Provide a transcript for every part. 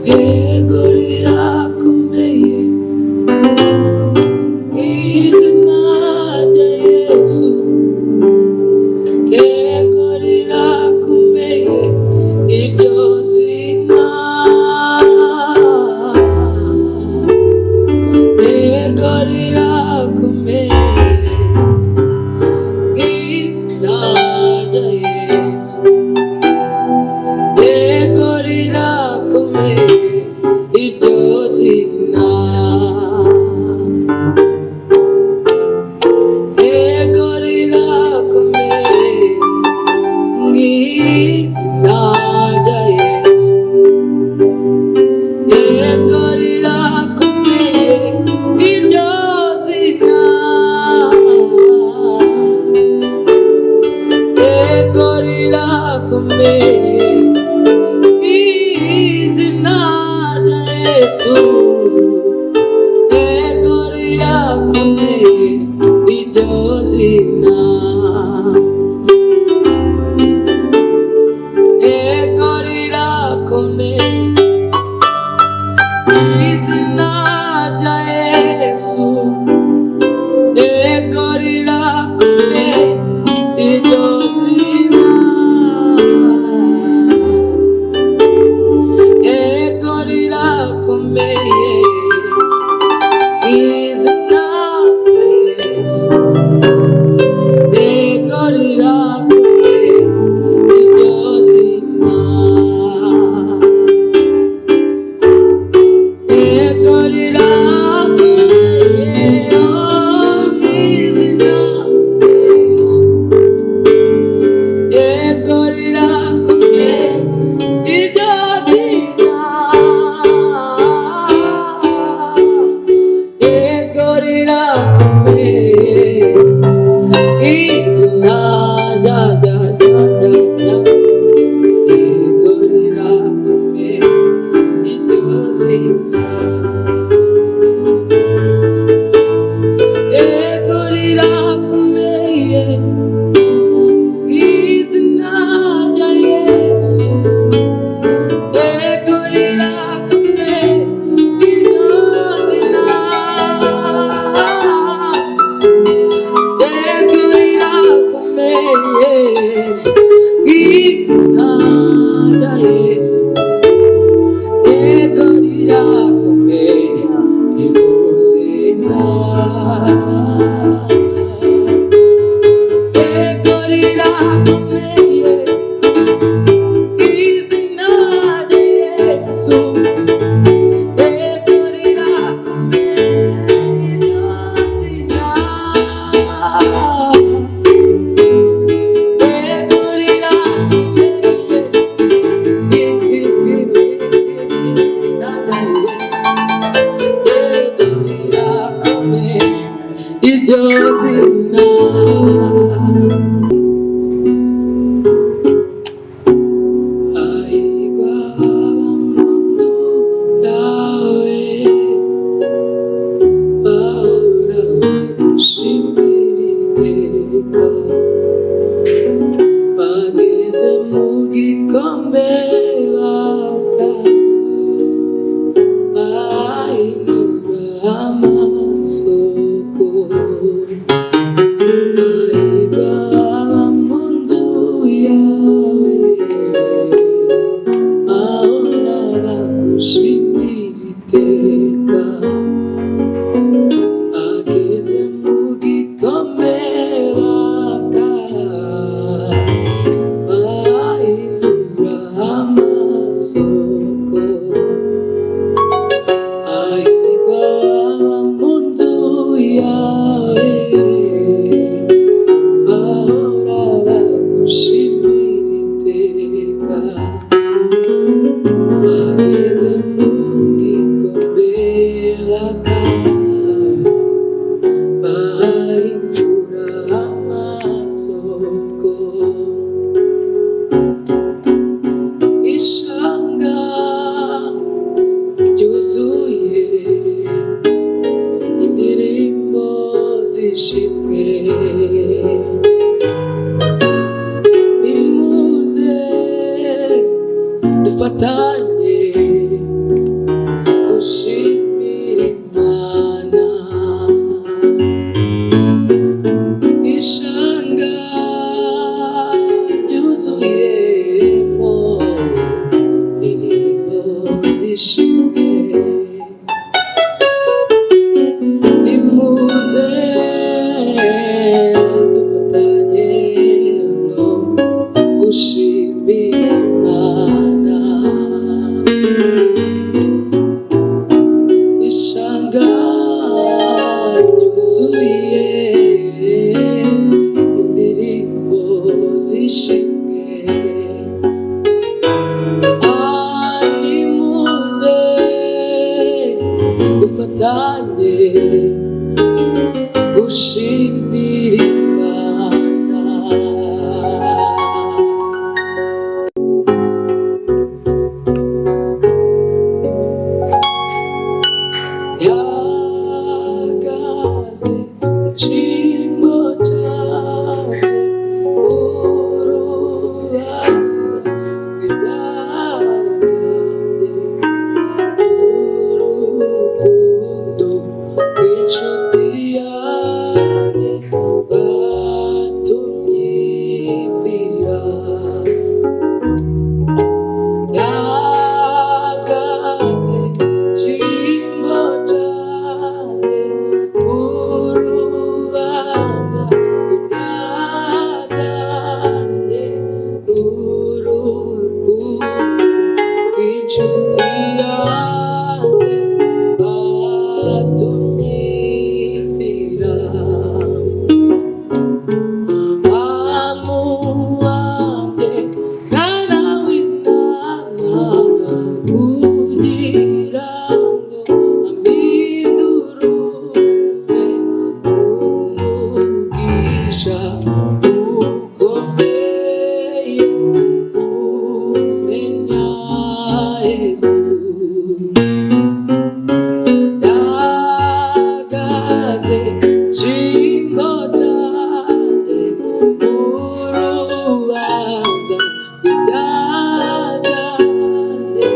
Yego rirakomeye, izina rya Yesu. Yego rirakomeye, iryo zina. Yego rirakomeye, izina rya Yesu. Yego rirakomeye, iryo zina. Yego rirakomeye, izina rya Yesu. Yego rirakomeye, iryo zina. Yego rirakomeye, izina rya Yesu. Yego rirakomeye, iryo zina. Yego rirakomeye, izina rya Yesu. Yego rirakomeye, iryo zina. Yego rirakomeye, izina rya Yesu. Yego rirakomeye, iryo zina. Yego rirakomeye, oh, izina rya Yesu. Yego rirakomeye, iryo zina. Yego rirakomeye, izina rya rya rya rya rya. Yego rirakomeye, iryo zina. Yego rirakomeye, izina rya Yesu. Yego rirakomeye, iryo zina. Yego rirakomeye, izina rya Yesu. Yego rirakomeye, iryo zina. Yego rirakomeye, izina rya Yesu. Yego rirakomeye, iryo zina. Yego rirakomeye, izina rya Yesu. Dufatanye gushimira Imana. Ishanga ryuzuyemo indirimbo zishimwe. Nimuze dufatanye no gushimira Imana. Ishanga ryuzuye indirimbo zishimwe. Ah, nimuze dufatanye gushimira Imana. Yahagaze mu cyimbo cyanjye, urubanza rw'ibyaha byanjye, urukundo rw'inshuti yanjye rwatumye ipfira. Yahagaze cyimbo cyanjye, urubanza rw'ibyaha byanjye, urukundo rw'inshuti yanjye rwatumye ipfira. Amuwanjye mwana w'intama, kugira ngo ampindure umugisha ukomeye kumenya Yesu. Yahagaze cyimbo cyanjye, urubanza rw'ibyaha byanjye,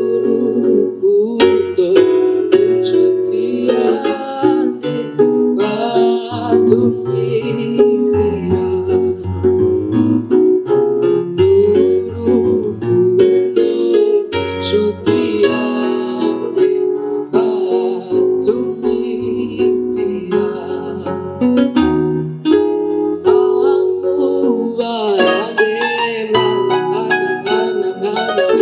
urukundo rw'inshuti yanjye rwatumye ipfira. Urukundo rw'inshuti yanjye rwatumye ipfira. Amubande mwana, mwana, mwana, mwana.